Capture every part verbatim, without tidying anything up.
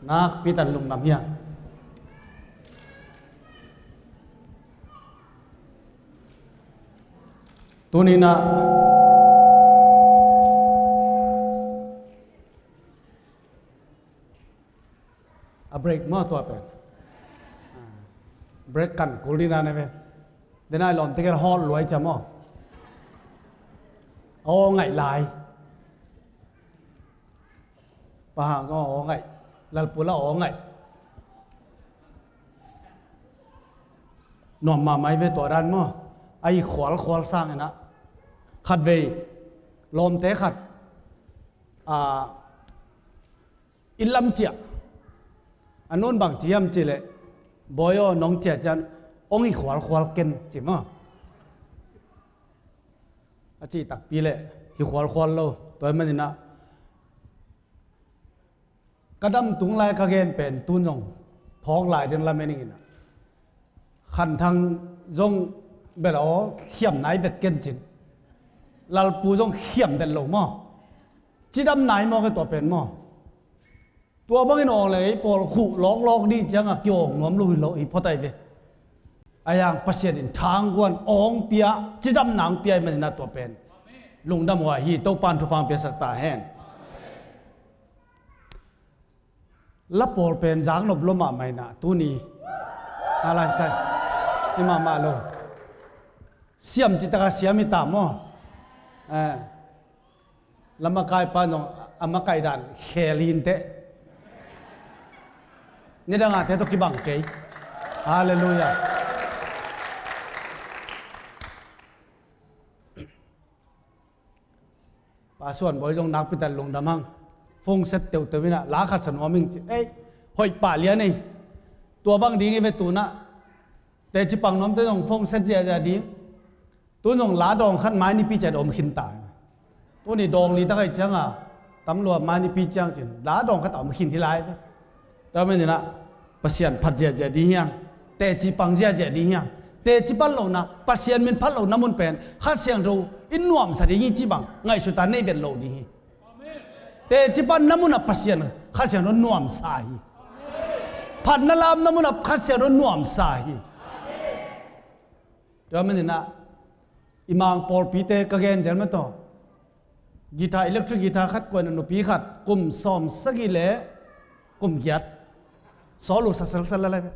Nakpi tak lungdam hi a. Tuni-in ah a break maw, tua pen. Break kan kul ding na ne ve. Denai lawm ticket hall luai cia maw. A aw ngaih lai. Pahang zong a aw ngaih. Lalpu la a aw ngaih. Nuam mahmah hi ve tua dan maw. A i khualkhual sangin ah. Khatvei lawmte khat, a, inn lam ciah. A nun bang ci hiam cih leh, "Bawi aw, nong ciah ciang hong hi khualkhual ken," ci maw. A cih takpi leh hi khualkhual lo. Tua ahih manin ah ka damtung lai ka gen pen tun zong phawk lai ding lamen ing in ah. Khanthang zong bel aw khiam nai vet ken cin. Lalpu zong khiam vet lo maw. Cidam nai maw, ka tua pen maw. Tua bangin awng le ei pawl khuh lawklawk dih ciangah kiawng nuam lo hi lo, hi phot ai ve. A yang Pasian in thangkuan awng pia, cidamna awng pia ahih manin ah tua pen lungdam huai hi. Topa'n thupha piaksak ta hen. La pawl pen zaknop lua mahmah in ah tuni. A lai sai. Hi mahmah lo. Siam citak a siam hi ta maw. Eh. La makaipa zong a makai dan khel hi inteh. Nidang a te tawh kibang kei. Halleluiah. Pa Suan Bawi zong nakpi tak lungdam hang. Phone set teuteu in ah la khat sa nuam ing ci. Ei, hoih pah lian ei. Tua bang ding hi ve tu-in ah. Teci pang nuamte zong phone set ziahziah ding. Tu zong la dawng khat mai nipi ciat om khin ta. Tuni dawng li tak ahih ciangah tam lua mai nipi ciang cin la dawng khat a om khin hi lai ve. Tua manin ah Pasian phat ziahziah ding hi hang. Teci pang ziahziah ding hi hang. Teci pan lohna, Pasian min phat lohna mun pen Kha Siangtho in nuamsa ding hi cih bang ngaihsut a nei vet lo ding hi. Teci panna munah Pasian Kha Siangtho nuamsa hi. Phatna lamna munah Kha Siangtho nuamsa hi. Tua manin ah i Mang pawlpite ka gen zel mah tawh, guitar, electric guitar khat kuan a, nupi khat kum sawm sagih le kum giat. Sawl uh sa sel sel lai ve.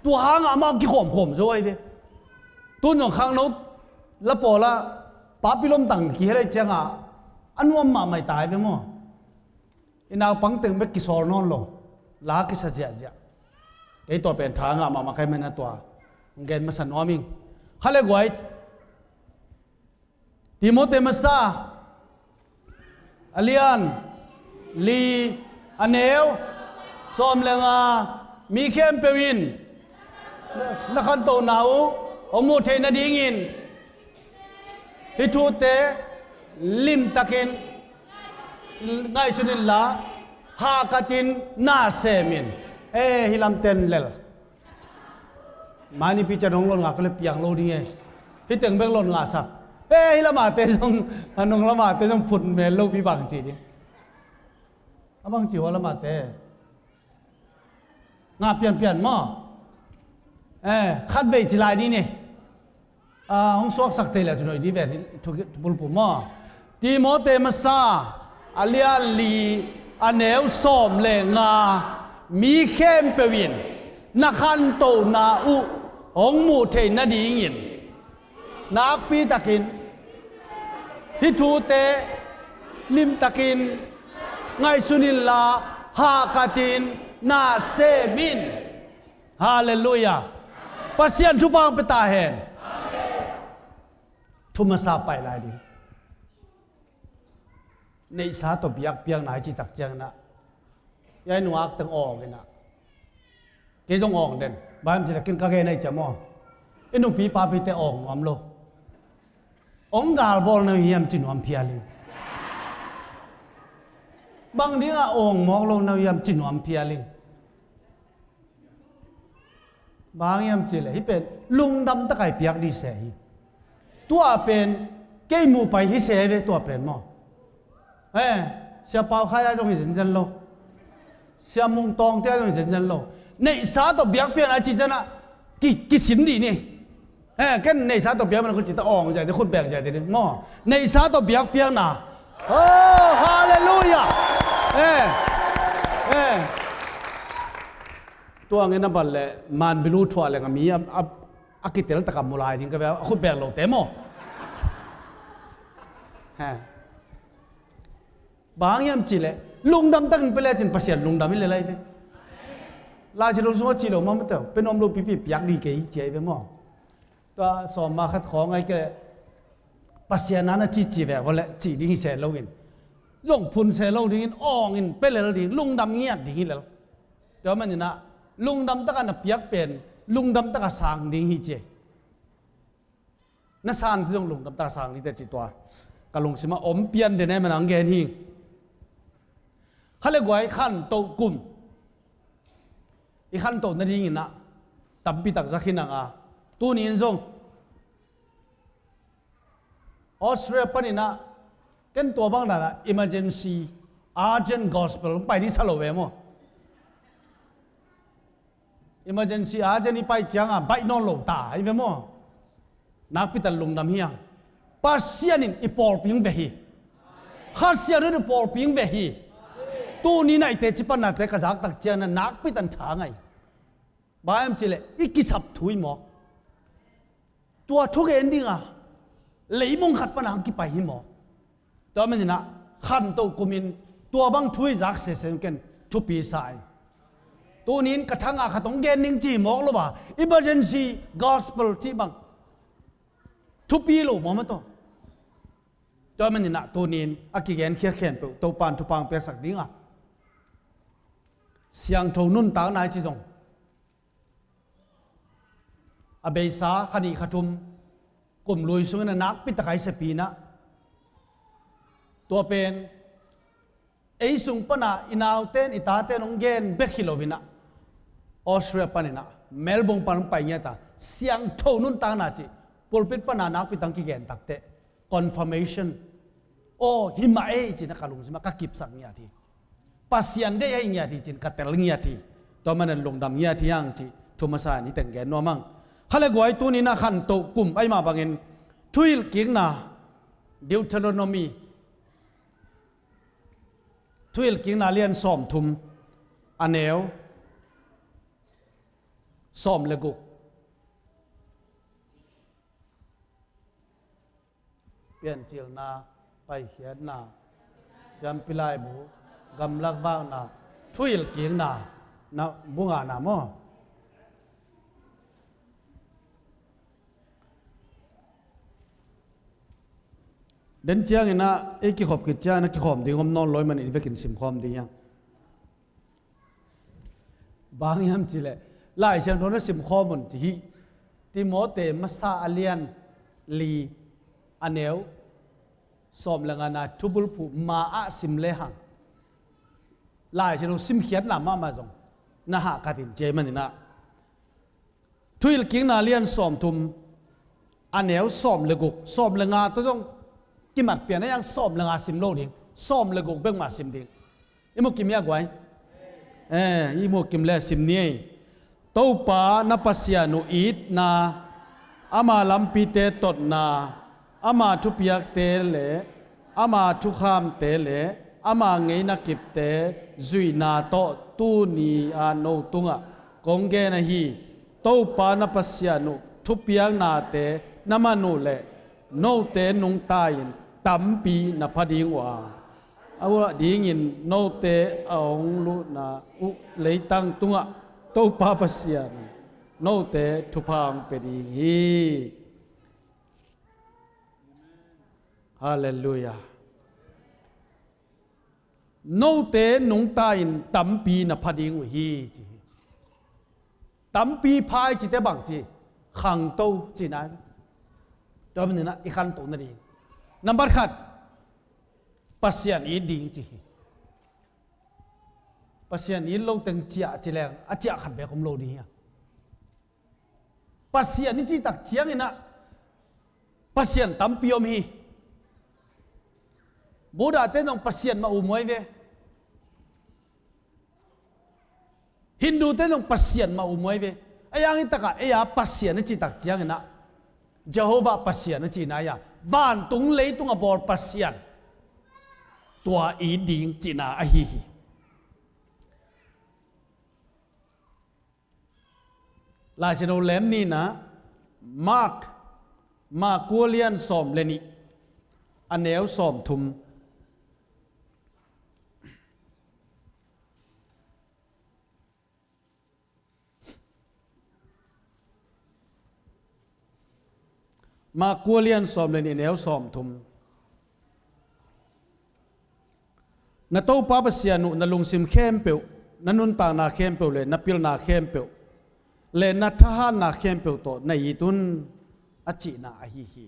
Tua hangah amau kikhawmkhawm zo ai ve. Tun zong khangno la pawlah papi lomtang kihel ai ciangah a nuam mahmah ta ai ve maw. I naupang teng bek kisawl nawn lo. La kisa ziahziah. Kei tua pen tha ngah mahmah ka hih manin ah tua hong gen masa nuam ing. Kha le guai. Timote masa a lian li a neu sawm le nga, mi khempeuh in na khantohna uh hong muh theih nadingin hih thute limtakin ngaihsun inla, hahkatin na sem in. Eh, hih lamte in lel. Mai nipi ciat hong lon ngak le piang lo ding e. Hih teng bek lon ngahsak. Eh, hih lamate zong, a nung lamate zong phut mel lo pi bang ci ding. A bang ci hua lamate. Ngah pianpian maw. Eh, khatvei ci lai ding ni. Ah, hong suaksak thei le a tunoih di ven hi thu bulpum maw. Timote masa a lian li a neu sawm le nga, mi khempeuh in na khantohna uh hong muh theih nadingin nakpitakin hih thute limtakin ngaihsun inla, hahkatin na sem in. Halleluiah. Pasian thupha hong pia ta hen. Thu masa pai lai ding. Neihsa tawh biakpiakna i cih tak ciangin ah, ya i nungak teng awng in ah, kei zong awng den. Bang hiam cih leh ken ka gen ahi ciam aw. I nupi papite awng nuam lo. Hong galbawl na hiam ci nuam phial ing. Bang dingah awng mawk lo na hiam ci nuam phial ing. Bang hiam cih leh hih pen lungdam takai piak dih se hi. Tua pen kei muh pai hi se ve tua pen maw. Eh, Sia Pau Khai a zong hi zenzen lo. Siamung tawng te a zong zenzen lo. Neihsa tawh biakpiakna ci ciangin ah ki, kisin dih ni. Eh, ken neihsa tawh biakpiakna ko ci ta awng zia te khut beng zia te ding maw. Neihsa tawh biakpiakna. Oh, halleluiah. Eh. Eh. Tuang in a bal le man bilu thuah le ngami a, a, a kitel taka mulai ding ka bia a khut beng lo te maw. Eh. Bang hiam cih leh lungdam takin pia le cin Pasian lungdam hi le lai ve. Lai Siangtho sungah cih lo mah mate, pe nuam lo pipi piak dih kei ci ahi ve maw. Tua sawm ma khat khawng ahi kei leh Pasian na na cih ci ve ko leh cih ding hi se lo in, zong phun se lo dingin awngin pe lel ding, lungdam ngiat ding hi lel. Tua manin ah lungdam taka na piak pen lungdam taka sang ding hi ci. Na san te zong lungdam taka sang ding te ci tua ka lungsim ah om pian den e man ang gen hi. Kha le guai khantoh kum i khantoh nadingin ah tampi tak zak hi nang a, tuni in zong Australia panin ah ken tua bang dan ah emergency urgent gospel pai ding sa lo ve maw. Emergency urgent i pai ciangin baih nawn lo ta hi ve maw. Nakpi tak lungdam hi hang. Pasian in i pawlpi hong ve hi. Kha Siangtho in i pawlpi hong ve hi. Tuni na i teci panna te ka zak tak ciangin nakpi tak tha ngai. Bang hiam cih leh i kisap thu hi mawk. Tua thugen ding a leimong khat pana hong kipai hi mawk. Tua manin ah khantoh kumin tua bang thu i zak sese ken thupi sa in. Tuni in ka thangah khat hong gen ding ci mawk lo a, emergency gospel cih bang thupi lo mawk mah tawh. Tua manin ah tuni in a kigen khiakhian peuh Topan thupha hong piaksak ding a, siangtho nuntakna i ci zong a beisa kha nih kha thum kum lui sungin a nakpi tak a i sepin ah, tua pen ei sung pana i nauten i taten hong gen bek hi loin ah, Australia panin ah Melbourne pan hong pai ngiat a, siangtho nuntakna cih pulpit pana nakpi tak kigen takteh confirmation. Aw, hi mah ei cin a ka lungsim ah ka kipsak ngiat hi. Pasian deih ahi ngiat hi cin ka tel ngiat hi. Tua manin lungdam ngiat hi hang cih thu masa in i teng gen nuam hang. Kha le guai, tuni in a khantoh kum ahi mah bangin thuhilhkikna, Deuteronomy, thuhilhkikna lian sawmthum, a neu sawm le guk. Piancilna, paikhiatna, siampi laibu, gamlak vakna, thuhilhkikna, na bungana maw? Den ciangin ah ei kikhop khit ciangin a kikhawm ding om nawn lo ahih manin i vekin simkhawm ding hiang. Bang hiam cih leh Lai Siangtho na simkhawm un ci hi. Timote masa a lian li, a neu sawm le ngana thubulphuh ma-ah sim lehang Lai Siangtho simkhiatna mahmah zong na hahkat in ci ahih manin ah. Thuhilhkikna lian sawmthum, a neu sawm le guk, sawm le nga tawh zong kimat pian a, hiang sawm le nga sim lo ding, sawm le guk bek mah sim ding. I mu kim hia guai? Eh, i mu kim le sim ni ei. Topa na Pasian uh itna, ama lampite totna, ama thupiakte le ama thukhamte le ama ngeina kipte zuihna tawh tuni-a no tungah kong gen ahi. Topa na Pasian uh thupiaknate na man uh leh note nungta-in tampi na pha ding uh a, a uh dingin note a hong luhna uh leitang tungah Topa Pasian in note thupha hong pia ding hi. Halleluiah. Note nungta-in tampi na pha ding uh hi, ci hi. Tampi pha i cite bang ci, khangto cihna. Tua manin ah i khanto nading, nambat khat, Pasian it ding ci hi. Pasian it lo teng ciah ci leng a ciah khat beek om lo ding hi a. Pasian i cih tak ciangin ah Pasian tampi om hi. Buddha te zong Pasian mah um uh ahi ve. Hindu te zong Pasian mah um uh ahi ve. Ahi hang hi takah ei a Pasian a cih tak ciangin ah Jehovah Pasian a cihna ahi a, vantung leitung a bawl Pasian, tua it ding cihna ahi hi. Lai Siangtho lem nihna, Mark, Mark kua lian sawm le nih, a neu sawm thum. Mark kua lian sawm le nih, neu sawm thum. Na Topa Pasian uh na lungsim khempeuh, na nuntakna khempeuh le na pilna khempeuh le na thahatna khempeuh tawh na it un, a cihna ahi hi.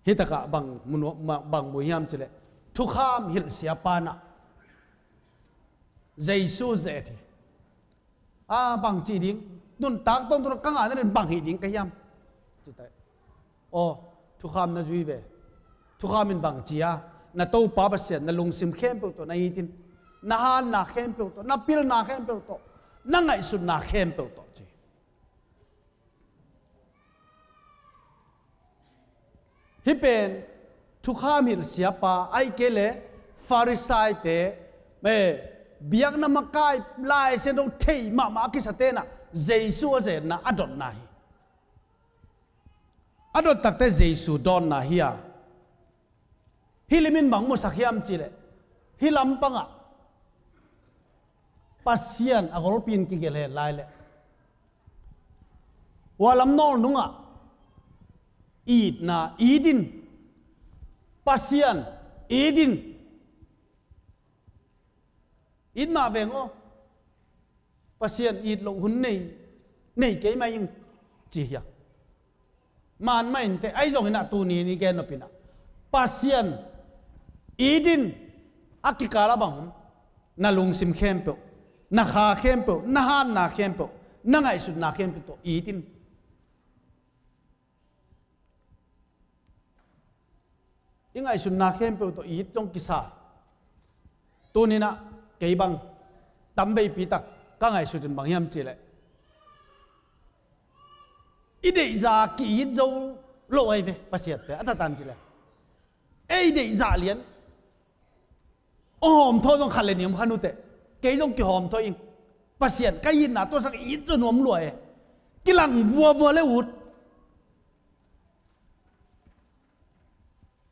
Hi takah bang mu, bang mu hiam cih leh, thukham hilh siapa in ah Jesu zet hi. A, bang ci ding, nuntak tawntung ka ngah nading bang hih ding ka hiam? Ci ta hi. Aw, thukham na zui ve. Thukham in bang ci a, na Topa Pasian na lungsim khempeuh tawh na it in, na hanna khempeuh tawh, na pilna khempeuh tawh, na ngaihsutna khempeuh tawh ci. Hih pen thukham hilh siapa, ahih kei leh Farisai-te, eh, biakna makai, Lai Siangtho thei mahmah a kisate in ah Jesu a zetna, a dotna hi. A dot takte Jesu dawnna hi a. Hih lim in bang musak hiam cih leh, hih lampangah Pasian a golpi in kigelh hen lai leh, hua lam nawl nungah itna it in, Pasian it in. It mah veng aw. Pasian it loh hun nei, nei kei mai ing, ci hi a. Man mah inteh, ahi zongin ah tuni-in i gen nop in ah, Pasian it in, a kikal ah bang om? Na lungsim khempeuh, na kha khempeuh, na hanna khempeuh, na ngaihsutna khempeuh tawh it in. I ngaihsutna khempeuh tawh it zong kisa. Tuni-in ah kei bang tamveipi tak ka ngaihsut in bang hiam cih leh, i deihzah ki-it zo lo ahi ve, Pasian pen a tatan cih leh. Ei deihzah lian hong hawmthawh zong khat le nih om kha uh teh, kei zong kihawmthawh ing. Pasian ka itna tua sak it zaw nuam lua e. Kilang vuavua le ut.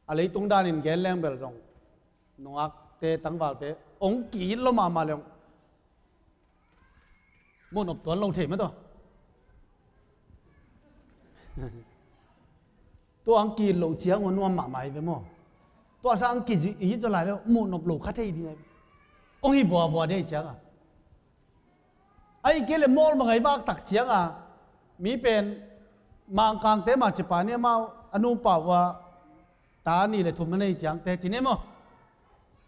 A leitung danin gen leng bel zong, nungakte, tangvalte hong ki-it lo mahmah le hong muhnop tuan lo thei mah tawh. Tua hong ki-it loh ciang uh a nuam mahmah hi ve maw? Tua sang hong ki-it zaw lai le muhnop lo kha thei ding ahi ve. Hong hi vuavua ding ahi ciang a. Ahih kei leh mawl bang ahi vak tak ciang a, mi pen Mangkangte mah ci pa ni amau, a nupa uh a ta nih le thum a nei ciangte ci ni maw?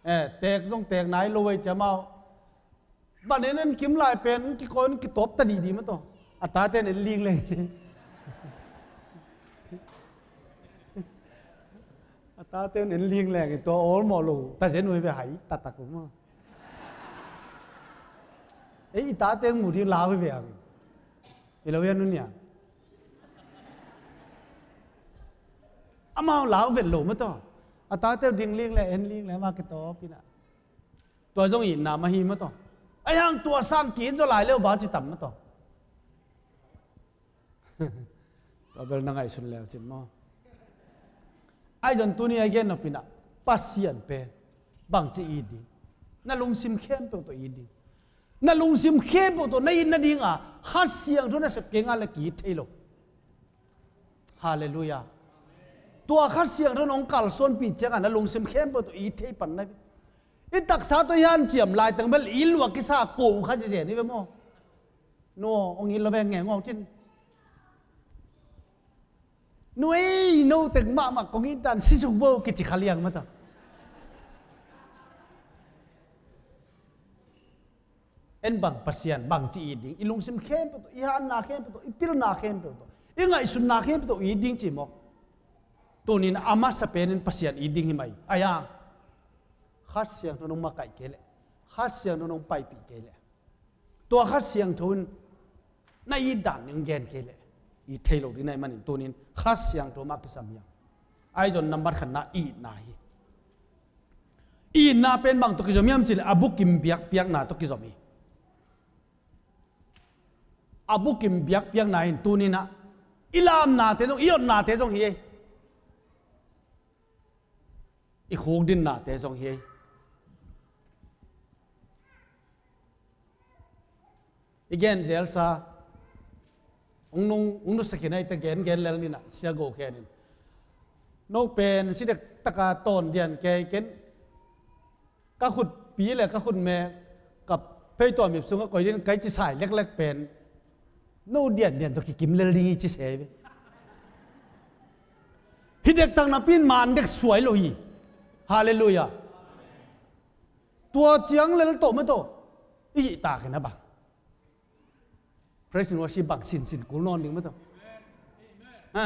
Eh, teek zong teek nai lo ahi ciang amau, van en en kim lai pen kikawi in kitawp ta dihdih mah tawh. A tate in en ling leng ci. A tate in en ling leng in tua awlmawh lo ta zen uh hi ve, hai taktak uh maw? Ei, i tate mu ding lau hi ve ang. I lo hian uh nia. Amau lau vet lo mah tawh. A tate ding ling le en ling le amah kitawp in ah. Tua zong itna mah hi mah tawh. Ahi hang tua sang ki-it zaw lai le uh bang ci tam mah tawh. Tua bel na ngaihsun le uh cin maw? Ahi zong tuni a i gen nop in ah, Pasian pen bangci it ding? Na lungsim khempeuh tawh it ding. Na lungsim khempeuh tawh na it nading a Kha Siangtho na sep kei ngal le ki-it thei lo. Halleluiah. Tua Kha Siangtho in hong kalsuanpih ciangin na lungsim khempeuh tawh it thei pan na hi. I taksa tawh i hanciam laiteng bel i lua kisa ko kha zizen hi ve maw? Nu aw, hong it lo veng ngeng aw cin. Nu ei, no tek mahmah kong it dan sisuk vo kici kha liang mah ta. En bang Pasian bangci it ding? I lungsim khempeuh tawh, i hanna khempeuh tawh, i pilna khempeuh tawh, i ngaihsutna khempeuh tawh it ding ci mawk. Tunin a masa penin Pasian it ding hi mai. Ahi hang Kha Siangtho in hong makaih kei leh, Kha Siangtho in hong paipih kei leh, Tua Kha Siangtho in na it dan ning gen kei leh it thei lo ding na hih manin tunin Kha Siangtho mah kisam hiam? Ahi zong nambat khatna itna hi. Itna pen bang tawh kizom hiam cih leh a bukim biakpiakna tawh kizom hi. A bukim biakpiakna in tuninah i lamnate zong i otnate zong hi ei. I khukdinnate zong hi ei. I gen zelsa hong nung hong nusia khin a, i te gen gen lel ninah sia go khenin no pen si dek taka tawn dian kei ken ka khutpi le ka khutme ka pheitua mip sungah koih din kai ci sai leklek pen no diandian tawh kikim lel ding hi ci se ve. Hi dektak napi in man dek suai lo hi. Halleluiah. Tua ciang lel tawh mah tawh i hih takin a bang praise and worship bang sinsin kul nawn ding mah tawh. Ha.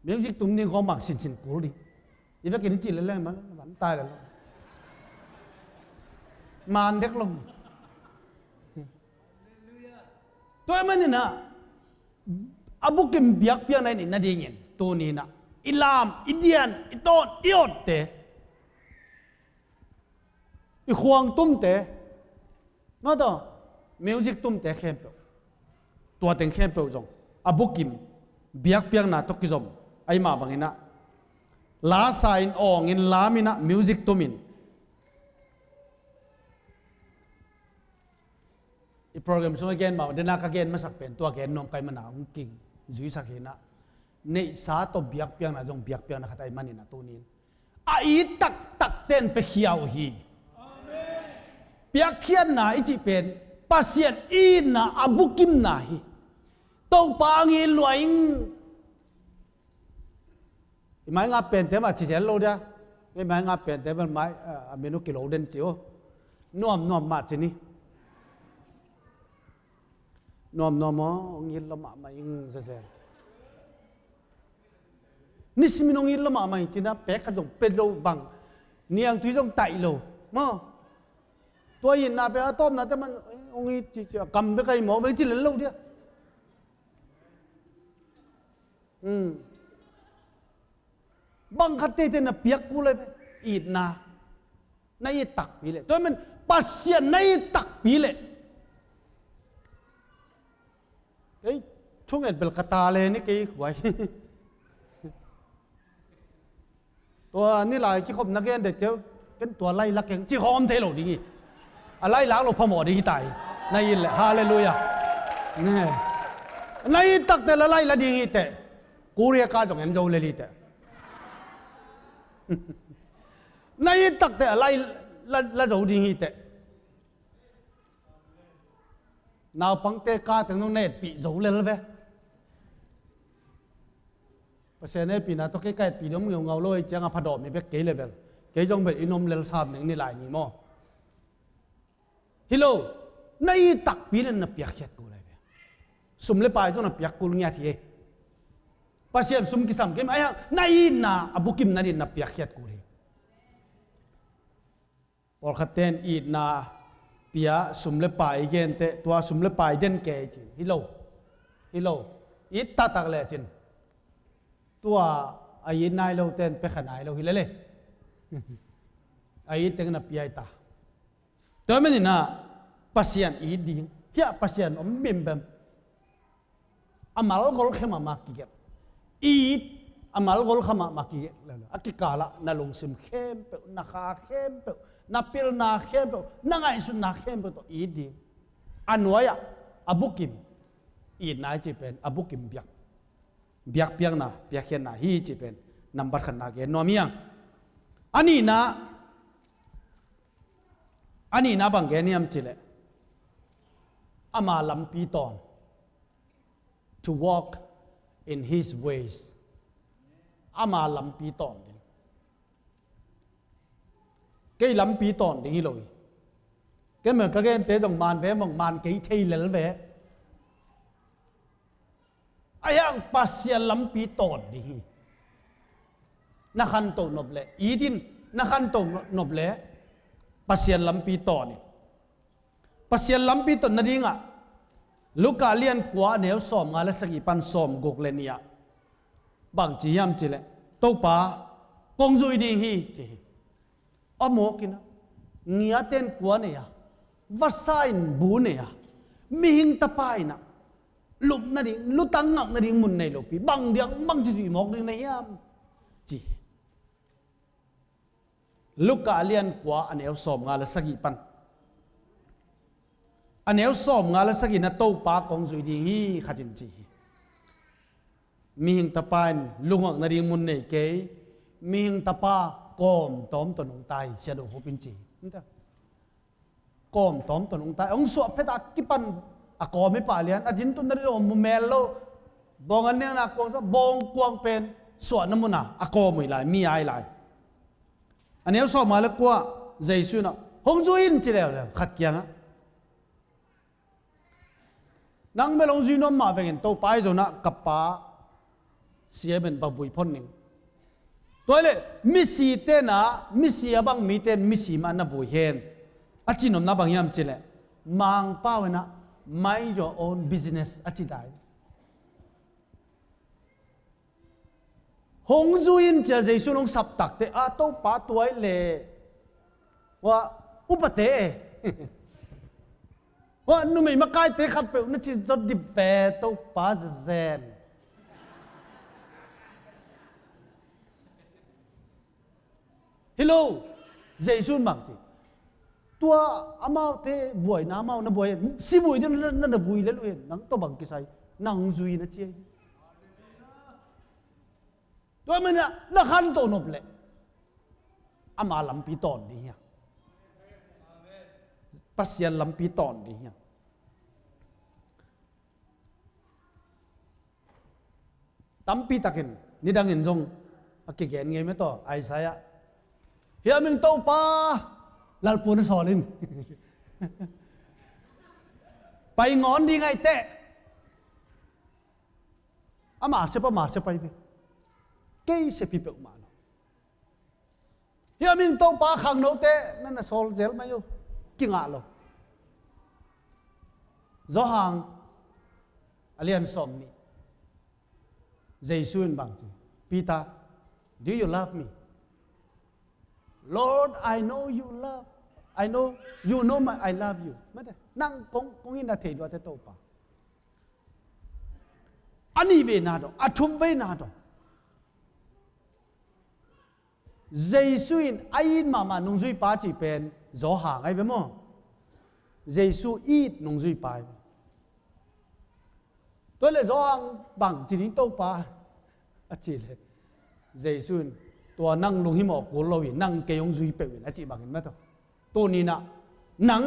Music tum ding khawng bang sinsin kul ding. I vekin i cih lel leng man van tai lel lo. Man dek lo. Tua ahih maninah a bukim biakpiakna in i na dingin tuninah i lam, i dian, i tawn, i otte, i khuang tumte, mah tawh music tumte khempeuh, tua teng khempeuh zong a bukim biakpiakna tawh kizom. Ahi mah banginah lasa in awngin laminah music tumin i program sungah gen mah dena ka gen masak pen tua gen nuam kai mana hong kizuisak hinah neihsa tawh biakpiakna zong biakpiakna khat ahi maninah tunin a it taktak ten piakhia uh hi. Piakkhiatna i cih pen Pasian itna a bukimna hi. Topa ang it luaing. I mai ngap pente mah ci zel lo dia. I mai ngap pente mah mai a minu kilo den ci uh. Nuam nuam mah ci ni. Nuam nuam aw, hong it lo mahmah ing zezel. Nisimin hong it lo mahmah ing cina pek khat zong pet lo bang niangtui zong taih lo maw? Tua itna pek a tawpnate man hong it cici a kam bek a i mawk bek ci lel lo dia. Bang khat teitei na piak kul lai ve. Itna na it takpi leh tua man Pasian na it takpi leh kei thunget bel ka ta le ni kei kuai. Tua ni lai kikhop na gen det keu ken tua lai lak keng ci khawm thei lo ding hi. A lai lak lo phamawh ding hi ta hi. Na it leh halleluiah. Na it takte la lai la ding hi teh. Korea ka zong en zo lel hi teh. Na it takte a lai la zo ding hi teh. Naupangte ka teng zong na etpih zo lel ve. Pasian etpihna tawh kei ka etpih dom ngeungau lo ei cianga phadawh mi bek kei le bel kei zong bel i nom lel sam neng ni lai ni maw? Hi lo. Na it takpi le na piakkhiat kul lai ve. Sum le pai zong na piak kul ngiat hi ei. Pasian sum kisam kei mah aihang na itna a bukim na din na piakkhiat kul hi. Pawlkhatte in itna pia sum le pai i gente tua sum le pai den kei cin hi lo. Hi lo. It taktak le cin tua a it nai lo ten pekha nai lo hi lele. A it teng na pia i ta. Tua maninah Pasian it ding hiah Pasian om bimbem. A malgol khe mahmah kigelh. It a malgol kha mahmah kigelh. A kikalah na lungsim khempeuh, na kha khempeuh, na pilna khempeuh, na ngaihsutna khempeuh tawh it ding. A nuai-ah a bukim itna i cih pen a bukim biak biakpiakna piakkhiatna hi cih pen nambat khatna gen nuam hiang. A nihna a nihna bang gen hiam cih leh ama lampi tawn. To walk in his ways. Ama lampi tawn ding. Kei lampi tawn ding hi lo hi. Kei mel ka gente zong man ve mong man kei thei lel ve. Aihang Pasian lampi tawn ding hi. Na khanto nop leh itin na khanto nop leh Pasian lampi tawn in. Pasian lampi ton nadingah Luka lian kua a neu sawmnga le sagih pan sawmguk le nih ah bang ci hiam cih leh, Topa, kong zui ding hi, ci hi. A mawk in ah, ngiaten kua nei a, vasa in bu nei a, mihing tapa in ah, lup nading, lutang ngak nading mun nei lopi, bang diang bang ci zuih mawk ding na hiam, ci hi. Luka lian kua a neu sawmnga le sagih pan, a neu sawmnga le sagih na, Topa kong zui ding hi, khat in ci hi. Mihing tapa in lungak nading mun nei kei, mihing tapa kawm tawm tawh nungta hi, Sia Do Hup in ci hi. Kawm tawm tawh nungta hi. Hong suah phet a kipan a kawm hi pah lian, a zin tun nading om mu mel lo. Bawng an nengna kuang sa, bawng kuang pen suahna mun a a kawm uh hi lai, mi a hi lai. A neu sawmnga le kua, Jesu in ah, hong zui in, ci leuleu khat kiangah, nang bel hong zui nuam mah vengin, Topa, ahi zongin ah ka pa sia pen va vui phot ning. Tua hi leh misi ten ah, misi a bang miten misi mah na vui hen. A cihnopna bang hiam cih leh, Mangpau in ah, mind your own business, a ci dai. Hong zui in, ci a Jesu in hong sap takteh, a, Topa, tua hi leh, wa, upate e, wa, numei makaite khatpeuh na ci zaw dih ve, Topa, zezen. Hi lo, Jesu in bang ci, tua amaute buaina amau na buai hen, si vui ding na, na, na vui lel uh hen, nang tawh bang kisai, nang zui na ci hi. Tua manin ah na khantoh nop leh, ama lampi tawn ding hi hang. Pasian lampi tawn ding hi hang. Tampi takin, nidangin zong a kigen ngei mah tawh, Isaiah. Hiam ing Topa, lalpuan a sawl in. Pai ngawn ding ahih teh, ama sep, ama sep ahi ve. Kei sep hi peuhmah lo. Hiam ing Topa, khangnote na na sawl zel mai uh, kingah lo. Johan a lian sawmnih, Jesu in bang ci, Peter, do you love me? Lord, I know you love, I know, you know my, I love you. Mate, nang kong, kong it na thei lua teh Topa. A nih veina dong, a thum veina dong. Jesu in a it mahmah nungzuipa cih pen Johan ahi ve maw? Jesu it nungzuipa ahi ve. Tua leh Johan bang ci ding Topa a cih leh, Jesu in tua nang lunghimawh kul lo hi, nang kei hong zui peuh in a cih bangin mah tawh. Tuni-in ah nang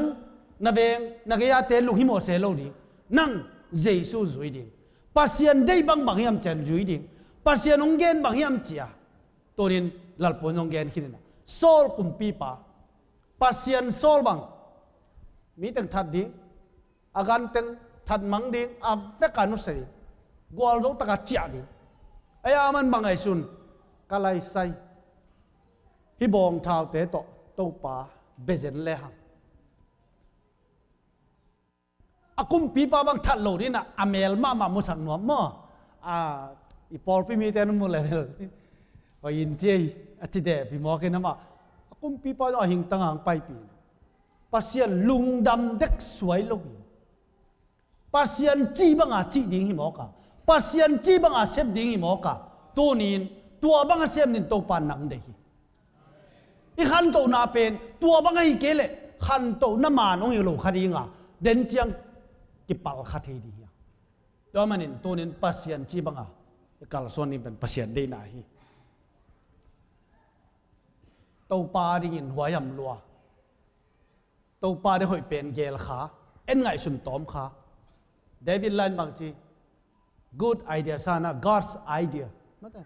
na veng na gei-ate lunghimawh se lo ding, nang Jesu zui ding. Pasian deih bang bang hiam ci-a zui ding, Pasian hong gen bang hiam ci-a. Tuni-in lalpuan hong gen khin in ah, sawl kumpipa, Pasian sawl bang, mi teng that ding, a gan teng that mang ding, a vek a nusia ding, gualzo takin ciah ding. Ei, aman bang ngaihsun, ka laisai, hih bawngthaute tawh Topa bia zen lehang. A kumpipa bang that lo ding in ah, a mel mahmah musak nuam maw? A, i pawlpi mite na mu leh bel, hoi in ci ei, a ci deh pi mawk in amah. A kumpipa zong a hingtang hong paipi. Pasian lungdam dek suai lo hi. Pasian cih banga cih ding hi mawk a, Pasian cih banga sep ding hi mawk a. Tuni-in tua banga sem dingin Topa nang deih hi. I khantohna pen tua bang ahi kei leh khantohna man hong hi lo kha ding a, den ciang kipal kha thei ding hi a. Tua manin tuni-in Pasian cih banga i kalsuan ding pen Pasian deihna hi. Topa dingin huaihamlua, Topa deih hoih pen geel kha, en ngaihsun tawm kha. David in bang ci, good idea, sana, God's idea. Mate,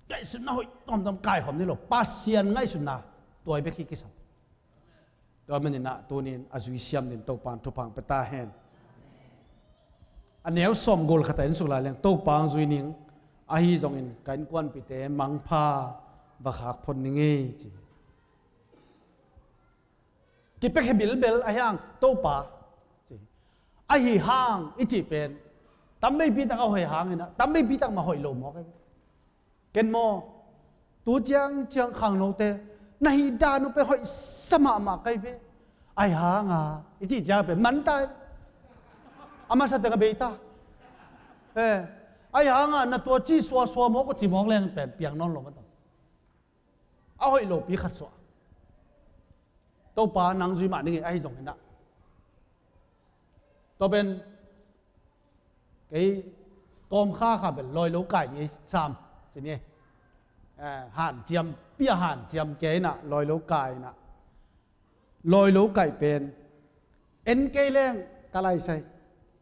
ngaihsutna hoih tawmtawm kaikhawm ni lo, Pasian ngaihsutna, tua bek hi kisam. Tua manin ah tuni-in a zui siam dingin Topa in thupha hong pia ta hen. A neu sawmguk le khat ah en suk lai leng, Topa hong zui ning, ahi zongin ka innkuanpihte mangpha va khak phot ning ei, ci. Hi pek hi bilbel ahi hang Topa, ci. Ahi hang i cih pen tamveipi tak a hoih hang inah tamveipi tak mah hoih lo mawk ahi. Ken maw, tu ciangciang khangnote na hih dan uh pen hoihsa mahmah ka hi ve. Ahi hanga i cih ciang pen man ta hi. A masa teng a bei ta. Eh, ahi hanga na tua ci suasua mawk uh ci mawk leng pen piang nawn lo mah ta. A hoih lopi khat suah. Topa nang zui mah ning e, ahi zong inah. Tua pen kei tawm kha kha bel lawi lo kai ni sam ci ni. Eh, hanciam, pia hanciam kei inah lawi lo kai inah. Lawi lo kai pen en kei leng ka lai sai.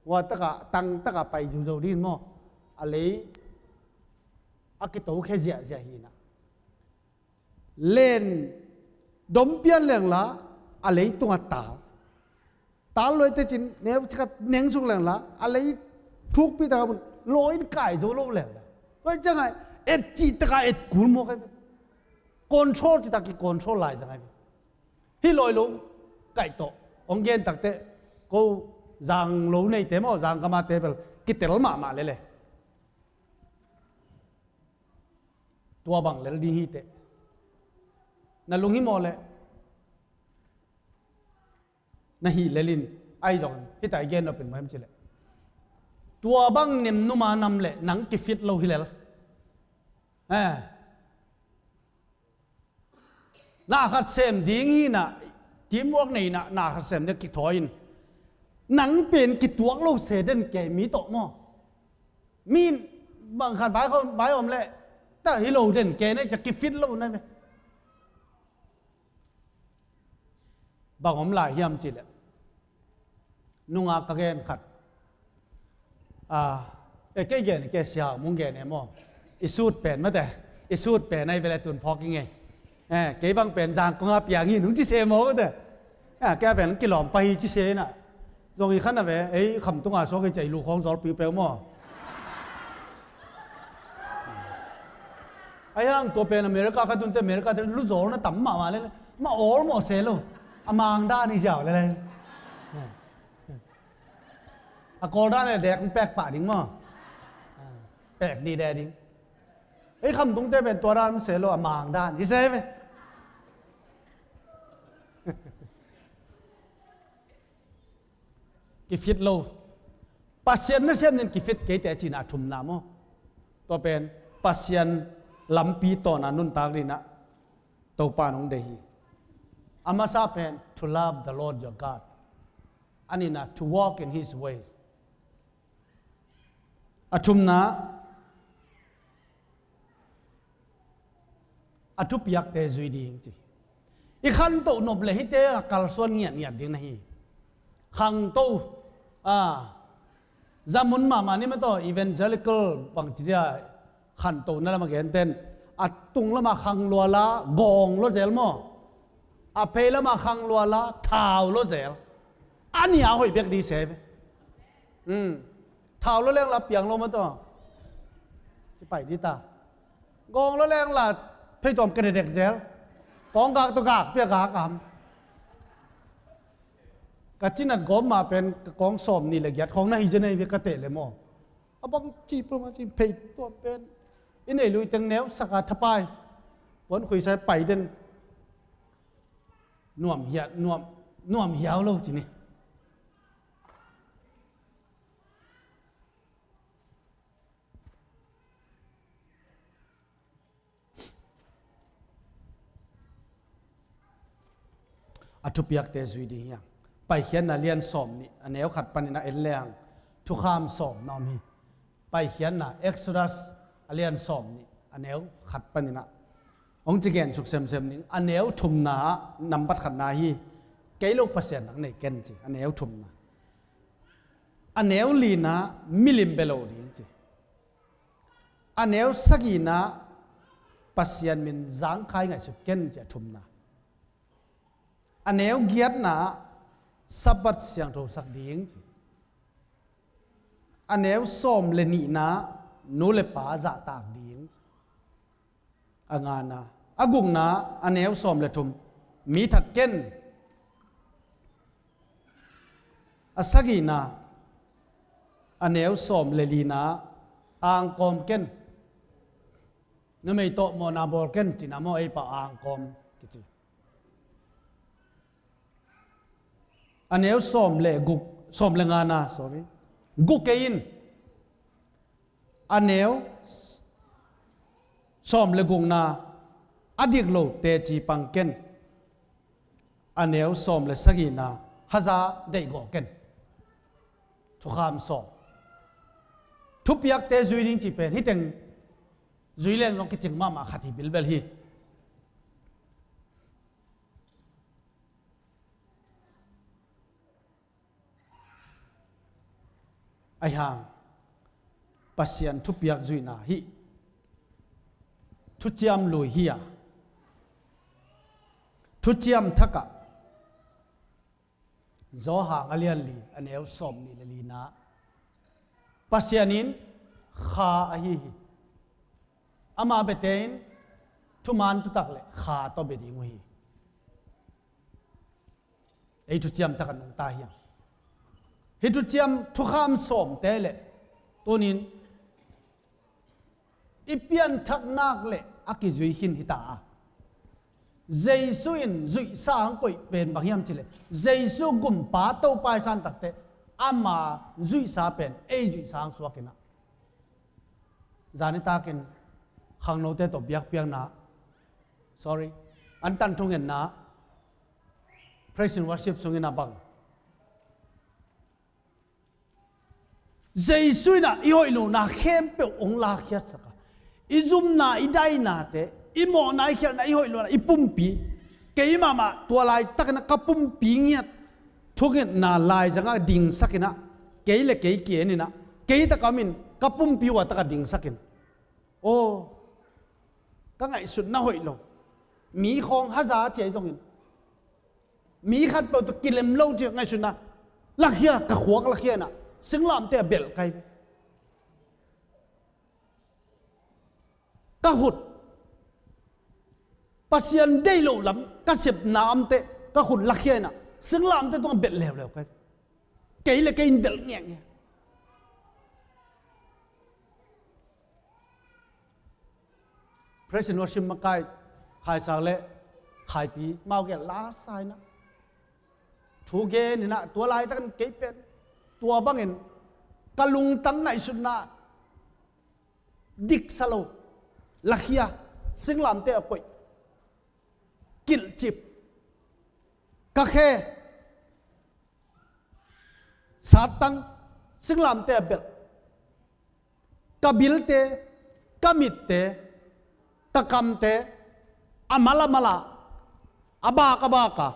Hua taka tang taka pai zuzo ding maw? A lei a kitokhia ziahziah hi inah. Len dom pian lengla a lei tungah tal. Tal luai tecin neu cikhat neng suk lengla a lei thukpi taka mun lawi in kai zo lo lengla. Tua ciangah et cih taka et kul mawk ahi ve. Control cih tak ki control lai zang ahi ve. Hih lawi lo kaih tawh hong gen takteh ko zang lo neite maw, zang kamate bel kitel mahmah lele. Tua bang lel ding hi teh. Na lunghimawh leh na hih lel in, ahi zong hita i gen nopin maw hem cileh. Tua bang nem numa nam leh nang kifit lo hi lel. Eh. Na khat sem ding hi inah, teamwork nei inah, na khat sem ding kithawi in. Nang pen kituak lo se den kei mi tawh maw? Mi in bang khat vai om, vai om leh ta hi lo den kei na i ciah kifit lo na ve. Bang om lai hiam cih leh nungak ka gen khat. Ah, e kei gen, kei sia mung gen e maw? I suit pen mate, i suit pen ahi vele tun phawk i ngei. Eh, kei bang pen zang konga piang hi nung ci se maw mate. Ah, kei a pen kilawm pa hi ci se inah. Zong i khan a ve, ei kham tunga suak i cei lu khawng zawl piupeu maw? Ahi hang tua pen America kha tunte America te lu zawl na tam mahmah lele. Ma awl mawh se lo. A mang dan hi ziau lele. A kawl dan le dek pek pah ding maw? Pek dih deh ding. Ei kham tungte pen tua dan se lo a mang dan hi se ve. Kifit lo. Pasian nasem nin kifit kei teh cihna a thumna maw? Tua pen Pasian lampi tawna nuntak dinah Topa nong deih hi. A masa pen to love the Lord your God. A nihna to walk in his ways. A thumna a thupiakte zui ding ci. I khantoh nop le hite a kalsuan ngiatngiat ding na hi. Khangto a zamun mahmah ni mataw evangelical bangci dia khantohna lama genten a tung lama khangluala gawng lo zel maw? A phei lama khangluala thau lo zel. A nia hoih bek di se ve. Thau lo leng la piang lo mataw. Ci pai di ta. Gawng lo leng la phei tuam ka dedek zel. Kawng gak tawh gak pia gak am. Ka cinat gawm ma pen ka kawng sawm nih le giat khawng na hi zen ahi ve ka teh le maw? A bang ci peuhmah ci phei tuam pen i nei lui teng neu saka thapai puan khuisai pai den. Nuam hiau, nuam, nuam hiau lo ci ni. A thupiakte zui ding hiang. Paikhiatna lian sawm nih a neu khat panin a en leng thukham sawm na om hi. Paikhiatna Exodus a lian sawm nih a neu khat panin a hong ci gen suk semsem ning. A neu thumna ah nambat khatna hi. Kei lo Pasian nang nei ken ci a neu thumna. A neu lina milim bia lo ding ci. A neu sagihna Pasian min zangkhai ngaihsut ken ci a thumna. A neu giatna Sabbath siangthosak ding ci. A neu sawm le nihna nu le pa zahtak ding ci. A ngana, a gukna a neu sawm le thum mi that ken. A sagihna, a neu sawm le lina, angkawm ken. Numei tawh mawhna bawl ken cihna maw, ei pau angkawm kici. A neu sawm le guk, sawm le ngana, sorry. Guk kei in. A neu sawm le gukna, a dik lo teci pang ken. A neu sawm le sagihna, haza deihgawh ken. Thukham sawm. Thupiakte zui ding cih pen hih teng zui leng zong kicing mahmah khat hi bilbel hi. Ahi hang Pasian thupiak zuihna hih thuciam lui hi a, thuciam thak ah, Johan a lian li, a neu sawm nih le lina, Pasian in Kha ahi hi. Ama biate in thuman thutak le Kha tawh bia ding uh hi. Ei thuciam tak a nungta hiam? Hih thuciam thukham sawmte le tunin i pianthak nak le a kizui khin hi ta a, Jesu in zuihsa hong koih pen bang hiam cih leh, Jesu Gumpa Topa i san takteh ama zuihsa pen ei zuihsa hong suak in ah, zan nitakin khangnote tawh biakpiakna, sorry, antan thungetna, praise and worship sungin a bang, Jesu in ah i hoih lohna khempeuh hong lakkhiatsak a, i zumna, i dainate, i mawhna, i khialhna, i hoih lohna, i pumpi, kei mahmah tua laitakin ah ka pumpi ngiat thungetna laizangah dingsak in ah, kei le kei ki-en in ah, kei tak a om in ka pumpi hua tak a dingsak in. Aw, ka ngaihsutna hoih lo. Mi khawng haza ciai zongin, mi khatpeuh tawh kilem lo ci ngaihsutna, lakhia, ka khuak lakhia in ah, singlamteh ah belh ka hi. Ka khut, Pasian deih loh lam ka sepna amteh ka khut lakhia in ah, singlamteh tungah belh leuleu ka hi. Kei le kei in belh ngiakngiak. Praise and worship makai, Khaisak le Khaipi, mau gel lasa in ah, thu gen in ah, tua laitakin kei pen tua bangin ka lungtang ngaihsutna diksa lo, lakhia, singlamteh ah koih, kilhcip, ka khe, sattang, singlamteh ah belh, ka bilte, ka mitte, ka kamte, a mal a mal a, a bak a bak a,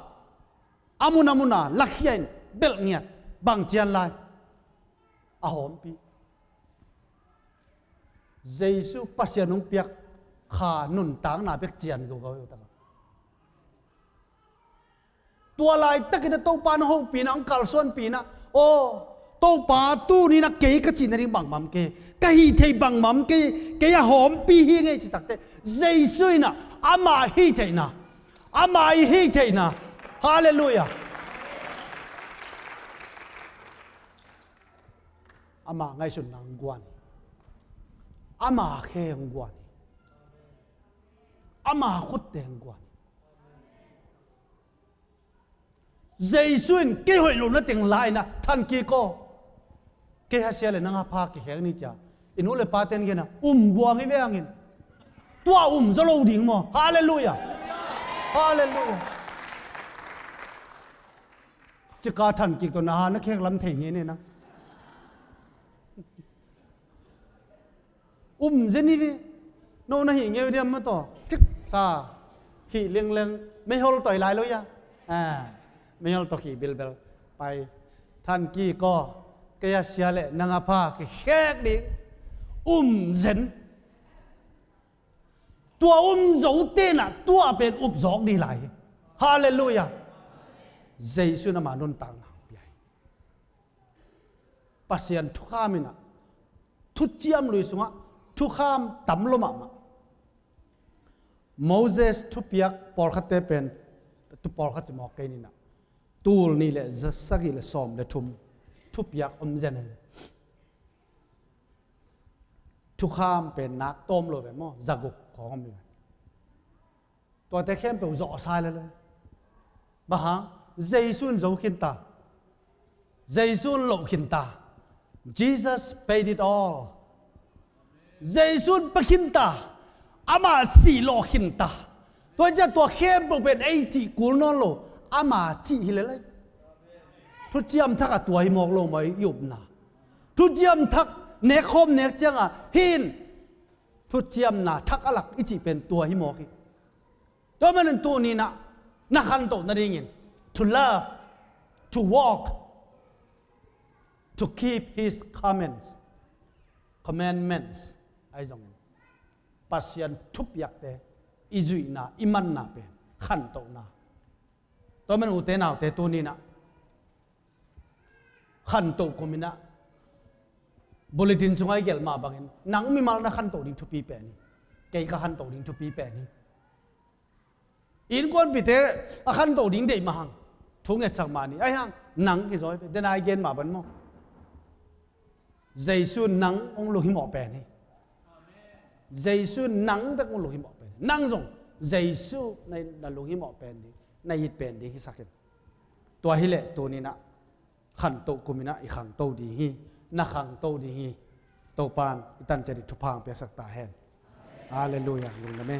a mun a mun a lakhia in belh ngiat, bang cian lai? A hawmpi. Jesu Pasian hong piak Kha nuntakna bek cian zo ka hi uh tak a. Tua laitakin ah Topa in hong hopihna, hong kalsuanpihna, aw, Topa tuni in ah kei ka cih nading bangmah om kei, ka hih theih bangmah om kei, kei a hawmpi hi ing ei ci takteh, Jesu in ah ama hih theihna, ama i hih theihna, halleluiah, ama ngaihsutna hong guan hi. Ama khe hong guan hi. Ama khutte hong guan hi. Jesu in kei hoih lohna teng la in ah, than kik aw, kei hasia le nang hapha kikhek ni ci a, i nu le pate in gen a, um buang hi ve hangin. Tua um zaw lo ding maw? Halleluiah. Halleluiah. Cika than kik tawh na ha na khek lam thei ngei ne nang. Um zen hi ve. No na hih ngeu diam maw taw? Cik sa. Hih lengleng. Meihol tawh hi lai lo hia? Ah, meihol tawh hih bilbel. Pai. Than kik aw. Kei a sia le nang a pha kikhek ding. Um zen. Tua um zote in ah tua pen up zawk ding lai hi. Halleluiah. Jesu in ama nuntakna hong pia hi. Pasian thukham in ah, thuciam lui sungah thukham tam lua mahmah. Moses thupiak pawlkhatte pen, tu pawlkhat ci mawk kei ni in ah, tul nih le za sagih le sawm le thum. thupiak om zen hi. Thukham pen nak tawm lo ve maw, zaguk khawng om hi ve. Tuate khempeuh zawh sai lel. Bang hang? Jesu in zo khin ta. Jesu in loh khin ta. Jesus paid it all. Jesu in pia khin ta. Amah sih lawh khin ta. Tua ciang tua khempeuh pen ei cih kul nawn lo. Amah cih hi lel. Thuciam Thak ah tua hi mawk lo maw i upna. Thuciam Thak nek khawm nek ciangah hin thuciamna thak a lak i cih pen tua hi mawk hi. Tua manin tuni-in ah na khantoh nadingin, to love, to walk, to keep his comments, commandments ahi zongin, Pasian thupiakte i zuihna, i manna pen khantohna. Tua manin ute naute tuni-in ah khantoh kum in ah, bulletin sungah i gelh mah bangin, nang mimal na khantoh ding thupi pen hi. Kei ka khantoh ding thupi pen hi. Innkuanpihte a khantoh ding deih mah hang, thu ngetsak mah ni. Ahi hang nang hi zaw hi ve. Denai gen mah bang maw, Jesu nang hong lunghimawh pen hi. Jesu nang bek hong lunghimawh pen hi. Nang zong Jesu na, na lunghimawh pen ding, na it pen ding hisak in. Tua hileh tuni-in ah khantoh kum in ah i khangto ding hi. Na khangto ding hi. Topa'n i tan ciat i thupha hong piaksak ta hen. Halleluiah. Lungdam e.